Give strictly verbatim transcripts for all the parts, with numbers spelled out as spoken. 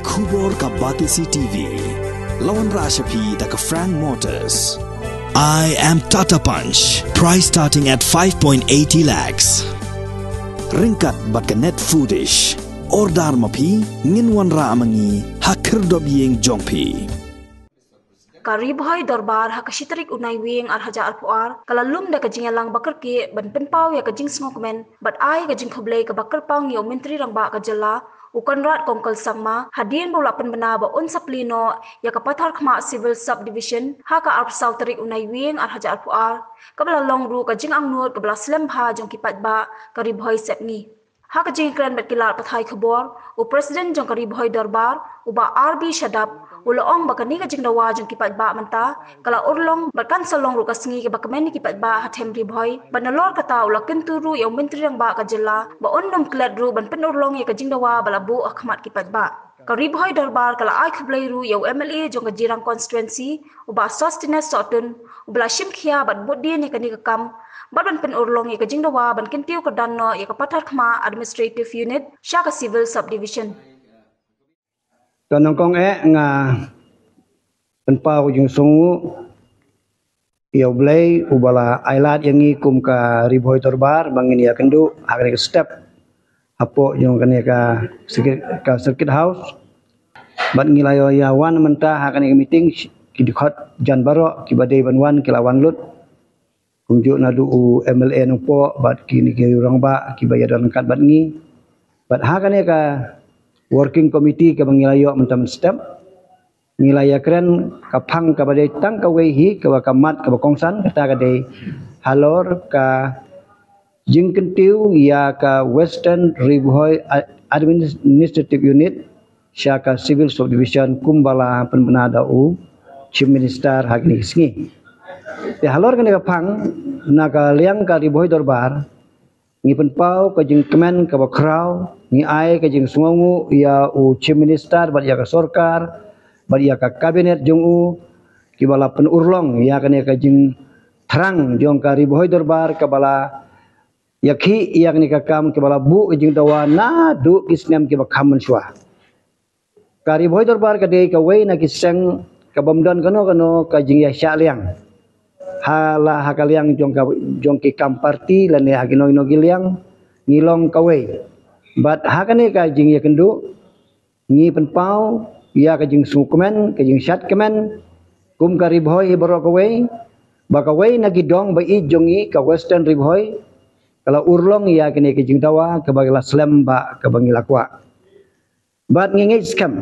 Khubor ka Batesi T V. La wanrah sha phi da ka Frank Motors. I am Tata Punch. Price starting at five point eighty lakhs. Ryngkat bad ka Net Foodish. Order ma phi, ngin wanrah ma ngi ha khyrdop ïing jong phi. Ka Ri Bhoi Dorbar ha ka shi tarik u Naiwieng ar hajar arphew ar ka la lum da ka jingïalang ba kyrkieh ban pynpaw ïa ka jingsngewkmen bad ai ka jingkhublei kaba kyrpang ïa u Myntri Rangbah ka jylla u Conrad Kongkal Sangma hadien ba u la pynbna ba un sa plie noh ïa ka Patharkhmah Civil Subdivision ha ka arphew saw tarik u Naiwieng ar hajar arphew ar, kaba la long ruh ka jingangnud kaba la slem bha jong ki paidbah ka Ri Bhoi Sepngi. Ha ka jingkren bad ki lad pathai khubor, u President jong ka Ri Bhoi Dorbar, u Bah R B Shadap, u la ong ba kane ka jingdawa jong ki paidbah mynta ka la urlong bad kan sa long ruh ka sngi kaba kmen ïa ki paidbah ha them Ri Bhoi, bad nalor kata u la kyntu ruh ïa u Myntri Rangbah ka jylla ba un nym klet ruh ban pynurlong ïa ka jingdawa ba la buh ha khmat ki paidbah. Ka Ri Bhoi Dorbar ka la ai khublei ruh ïa u M L A jong ka Jirang Constituency, u Bah Sosthenes Sohtun, uba la shim khia bad bud dien ïa kane ka kam bad ban pynurlong ïa ka jingdawa ban kyntiew kyrdan noh ïa ka Patharkhmah Administrative Unit sha ka Civil Subdivision. To nyngkong eh nga pynpaw ka jingsngewnguh ïa U Blei uba la ailad ïa ngi kum ka Ri Bhoi Dorbar ba ngin ïakynduh ha kane ka step hapoh jong kane ka circuit, ka circuit house. Bad ngi la ïoh ïa wan mynta ha kane ka meeting, ki dkhot jan baroh kiba dei ban wan ki la wan lut. Kumjuh naduh u M L A Nongpoh bad kine ki rangbah kiba ïadon ryngkat bad ngi. Bad ha kane ka working committee kaba ngi la ïoh mynta mynstep, ngi la ïakren ka phang kaba dei tang kawei hi kaba ka mat kaba kongsan, kata ka dei halor ka jingkyntiew ïa ka Western Ri Bhoi A-, Administrative Unit sha ka Civil Subdivision kumba la pynbna da u Chief Minister ha kine ki sngi. Te halor kane ka phang, na ka liang ka Ri Bhoi Dorbar ngi pynpaw ka jingkmen kaba khraw, ngi ai ka jingsngewnguh ïa u Chief Minister bad ïa ka sorkar bad ïa ka cabinet jong u kiba la pynurlong ïa kane ka jingthrang jong ka Ri Bhoi Dorbar kaba la ïakhih ïa kane ka kam kiba la buh ka jingdawa naduh ki snem kiba kham mynshuwa. Ka Ri Bhoi Dorbar ka dei kawei na ki seng kabym don kano kano ka jingïashah liang. Ha la ha ka liang jong ka, jong ki kam party lane ha kino kino ki liang ngi long kawei. Bad ha kane ka jingïakynduh ngi pynpaw ïa ka jingsngewkmen, ka jingshad kmen kum ka Ri Bhoi hi baroh kawei, ba kawei na ki dong ba ïeit jong ngi ka Western Ri Bhoi ka la urlong ïa kane ka jingdawa kaba la slem ba kaba ngi la kwah. Bad ngi ngeit skhem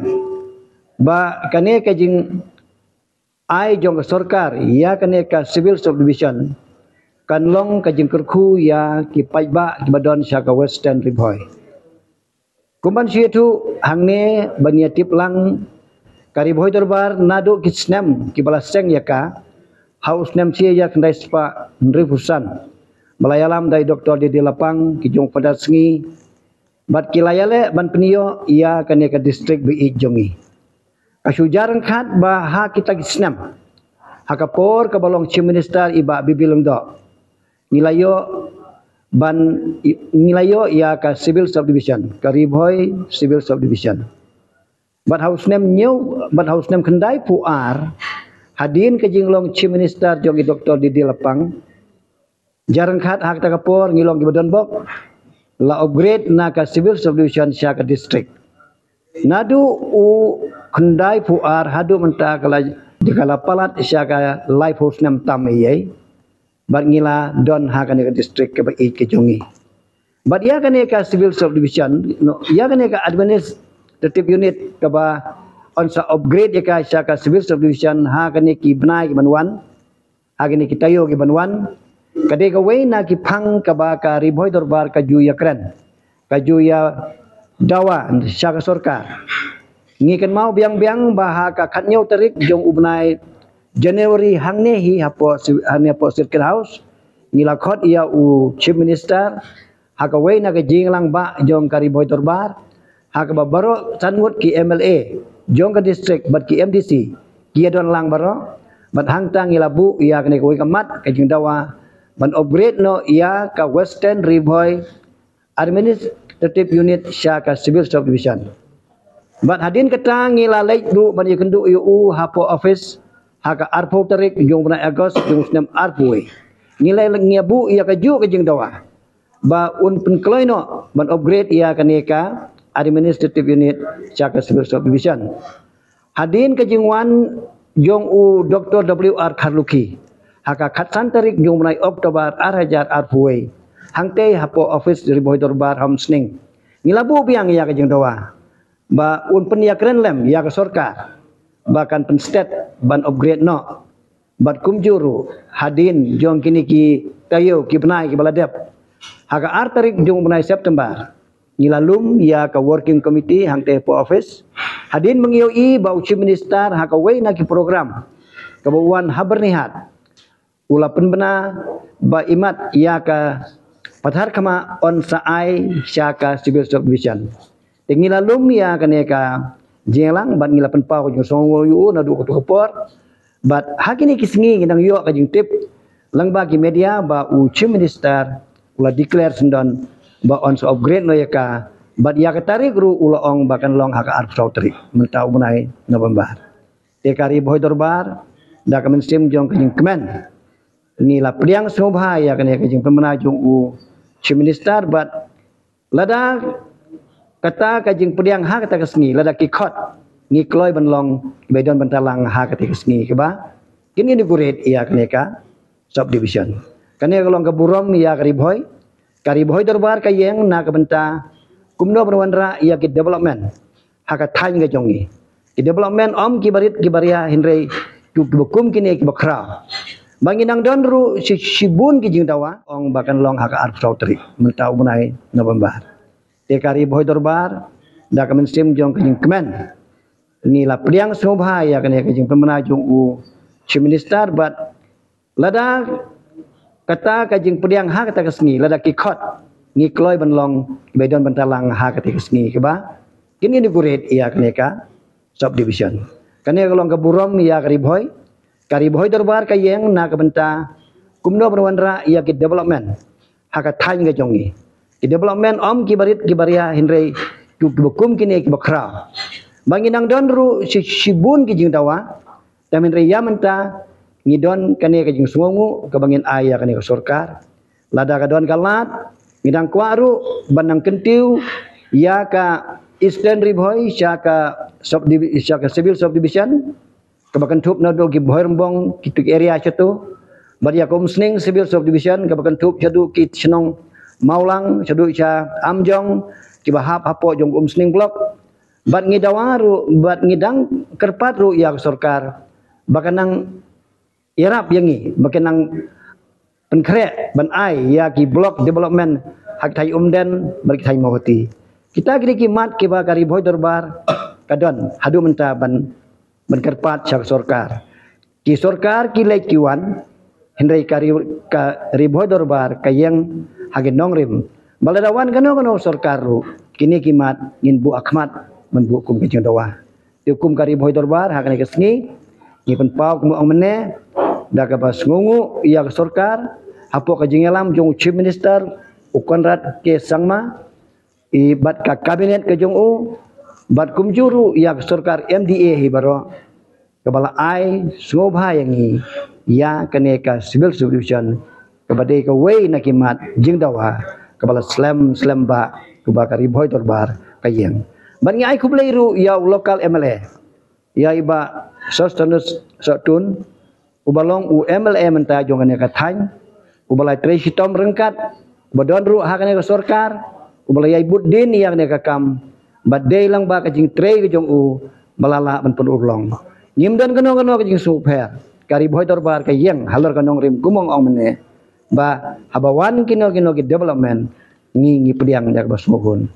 ba kane ka jingai jong ka sorkar ïa kane ka Civil Subdivision kan long ka jingkyrkhu ïa ki paidbah kiba don sha ka Western Ri Bhoi. Kum ban shu ïathuh hangne ban ïatip lang, ka Ri Bhoi Dorbar naduh ki snem kiba la seng ïa ka, ha u snem shi hajar khyndai spah hynriewphew san, ba la ïalam da i Doktor D D Lapang, ki jong Father Sngi, bad ki la ïaleh ban pynïoh ïa kane ka district ba ïeit jong ngi. Ka shu jar ryngkat ba ha kita ki snem, ha ka por kaba long Chief Minister i Bah B B Lyngdoh, ngi la ïoh ban, ngi la ïoh ïa ka Civil Subdivision, ka Ri Bhoi Civil Subdivision. Bad ha u snem hynñiew, bad ha u snem khyndaiphew ar, hadien ka jinglong Chief Minister jong i Doktor D D Lapang, jar ryngkat ha kata ka por ngi long kiba donbok, la upgrade na ka Civil Subdivision sha ka district. Naduh u khyndaiphew ar haduh mynta ka la, ka la palat sha ka laiphew snem tam ïa, bad ngi la don ha kane ka district kaba ïeit ka jong ngi. Bad ïa kane ka Civil Subdivision, no, ïa kane ka Administrative Unit kaba yn sa upgrade ïa ka sha ka Civil Subdivision ha kane ki bnai ki ban wan, ha kine ki taïew ki ban wan, ka dei kawei na ki phang kaba ka Ri Bhoi Dorbar ka ju ïakren, ka ju ïadawa sha ka sorkar. Ngi kynmaw biang biang ba ha ka khathynñiew tarik jong u bnai January hangne hi hapoh si-, hangne hapoh Circuit House, ngi la khot ïa u Chief Minister ha kawei na ka jingïalang ba jong ka Ri Bhoi Dorbar, ha kaba baroh san ngut ki M L A jong ka district bad ki M D C ki ïadon lang baroh, bad hangta ngi la buh ïa kane kawei ka mat ka jingdawa ban upgrade noh ïa ka Western Ri Bhoi Administrative Unit sha ka Civil Subdivision. Bad hadien kata ngi la leit ruh ban ïakynduh ïa u hapoh office ha ka arphew tarik jong u bnai August jong u snem arphew wei. Ngi la ngi ïa buh ïa kajuh ka jingdawa ba un pynkloi noh ban upgrade ïa kane ka administrative unit sha ka civil subdivision. Hadien ka jingwan jong u Doktor W R Kharlukhi ha ka khatsan tarik jong u bnai October ar hajar arphew wei, hangtei hapoh office Ri Bhoi Dorbar ha Umsning, ngi la buh biang ïa ka jingdawa ba un pynïakren lem ïa ka sorkar ba kan pynstet ban upgrade noh. Bad kumjuh ruh hadien jong kine ki taïew ki bnai kiba la dep, ha ka ar tarik jong u bnai September ngi la lum ïa ka working committee hangtei hapoh office. Hadien ba ngi ïohi ba u Chief Minister ha kawei na ki program kaba wan ha Byrnihat, u la pynbna ba imat ïa ka pathar khmat yn sa ai sha ka civil subdivision. Te ngi la lum ïa kane ka jingïalang bad ngi la pynpaw ka jingsngewnguh ïa u naduh kato ka por. Bad ha kine ki sngi ngi dang ïoh ka jingtip lyngba ki media ba u Chief Minister u la declare syndon ba yn sa upgrade noh ïa ka, bad ïa ka tarik ruh u la ong ba kan long ha ka arphew saw tarik mynta u bnai November. Te ka Ri Bhoi Dorbar da ka mynsiem jong ka jingkmen ngi la pdiang sngewbha ïa kane ka jingpynbna jong u Chief Minister, bad lada kata ka jingpdiang ha kata ka sngi, lada ki khot, ngi kloi ban long ba don ban talang ha kata ka sngi kaba kin inaugurate ïa kane ka subdivision. Kane ka long ka burom ïa ka Ri Bhoi, ka Ri Bhoi Dorbar ka ïeng na ka bynta kumno ban wanrah ïa ki development ha ka thaiñ ka jong ngi. Ki development ym ki barit ki baria, hynrei ki kiba kum kine kiba khraw. Ba ngi nang don ruh shi, shibun ki jingdawa, ong ba kan long ha ka arphew saw tarik mynta u bnai November. Te ka Ri Bhoi Dorbar da ka mynsiem jong ka jingkmen ngi la pdiang sngewbha ïa kane ka jingpynbna jong u Chief Minister, bad lada kata ka jingpdiang ha kata ka sngi, lada ki khot, ngi kloi ban long ba don ban talang ha kata ka sngi kaba kin inaugurate ïa kane ka subdivision. Kane ka long ka burom ïa ka Ri Bhoi, ka Ri Bhoi Dorbar ka ïeng na ka bynta kumno ban wanrah ïa ki development ha ka thaiñ ka jong ngi. Ki development ym ki barit ki baria, hynrei ki kiba kum kine kiba khraw. Ba ngi nang don ruh shi, shibun ki jingdawa, te hynrei ïa mynta ngi don kane ka jingsngewnguh kaba ngin ai ïa kane ka sorkar. Lada ka don ka lad, ngi dang kwah ruh ban nang kyntiew ïa ka Eastern Ri Bhoi sha ka subdivi-, sha ka civil subdivision, kaba kynthup naduh ki Bhoi Rymbong, kitu ki area shato, bad ïa ka Umsning civil subdivision kaba kynthup shaduh ki shnong Mawlang shaduh sha Amjong, kiba hap hapoh jong Umsning block. Bad ngi dawa ruh, bad ngi dang kyrpad ruh ïa ka sorkar ba kan nang ïarap ïa ngi ba kan nang pynkhreh ban ai ïa ki block development ha ki thaiñ Umden bad ki thaiñ Mawhati. Kita ki dei ki mat kiba ka Ri Bhoi Dorbar ka don haduh mynta ban, ban kyrpad sha ka sorkar. Ki sorkar ki leit ki wan, hynrei ka Ri, ka Ri Bhoi Dorbar ka ïeng ha ki nongrim. Ba lada wan kano kano sorkar ruh, kine ki mat ngin buh ha khmat ban buh kum ka jingdawa. Te kum ka Ri Bhoi Dorbar ha kane ka sngi ngi pynpaw kumba ong mynne da kaba sngewnguh ïa ka sorkar hapoh ka jingïalam jong u Chief Minister u Conrad K Sangma, i bad ka cabinet ka jong u, bad kumjuh ruh ïa ka sorkar M D A hi baroh, kaba la ai sngewbha ïa ngi ïa kane ka civil subdivision, kaba dei kawei na ki mat jingdawa kaba la slem slem ba kaba ka Ri Bhoi Dorbar ka ïeng. Bad ngi ai khublei ruh ïa u local M L A, ïa i Bah Sosthenes Sohtun, uba long u M L A mynta jong kane ka thaiñ, uba la trei shitom ryngkat, uba don ruh ha kane ka sorkar, uba la ïai bud dien ïa kane ka kam, ba dei lang ba ka jingtrei ka jong u ba la lah ban pynurlong. Ngim don kano kano ka jingsngewpher, ka Ri Bhoi Dorbar ka ïeng halor ka nongrim kumba ong mynne, ba haba wan kino kino ki development ngi ngi pdiang ïa kaba sngewhun.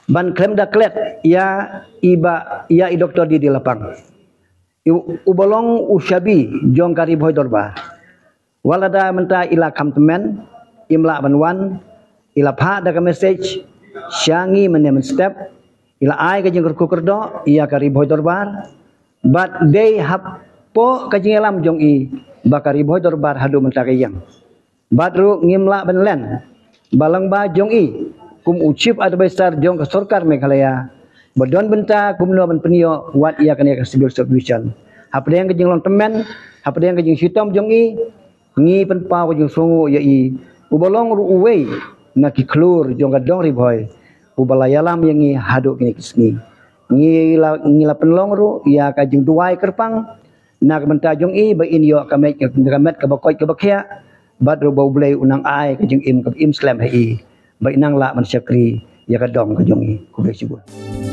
Ban khlem da klet ïa i Bah, ïa i Doktor D D Lapang, i u, uba long u shabi jong ka Ri Bhoi Dorbar. Wat lada mynta i la kham tymmen, im lah ban wan, i la phah da ka message sha ngi mynne mynstep, i la ai ka jingkyrkhu kyrdoh ïa ka Ri Bhoi Dorbar, bad dei hapoh ka jingïalam jong i ba ka Ri Bhoi Dorbar haduh mynta ka ïeng. Bad ruh ngim lah ban len ba lang ba jong i kum u Chief Advisor jong ka sorkar Meghalaya, ba don bynta kumno ban pynïoh wat ïa kane ka civil subdivision. Hapdeng ka jinglong tymmen, hapdeng ka jingshitom jong i, ngi pynpaw ka jingsngew ïa i, uba long ruh uwei na ki khlur jong ka dong Ri Bhoi, uba la ïalam ïa ngi haduh kine ki sngi. Ngi la, ngi la pynlong ruh ïa ka jingduwai kyrpang na ka bynta jong i, ba in ïoh ka met, ka met kaba koit kaba khiah, bad ruh ba U Blei un nang ai ka jingim kaba im slem ha i, ba in nang lah ban shakri ïa ka dong ka jong i. Khublei shibun.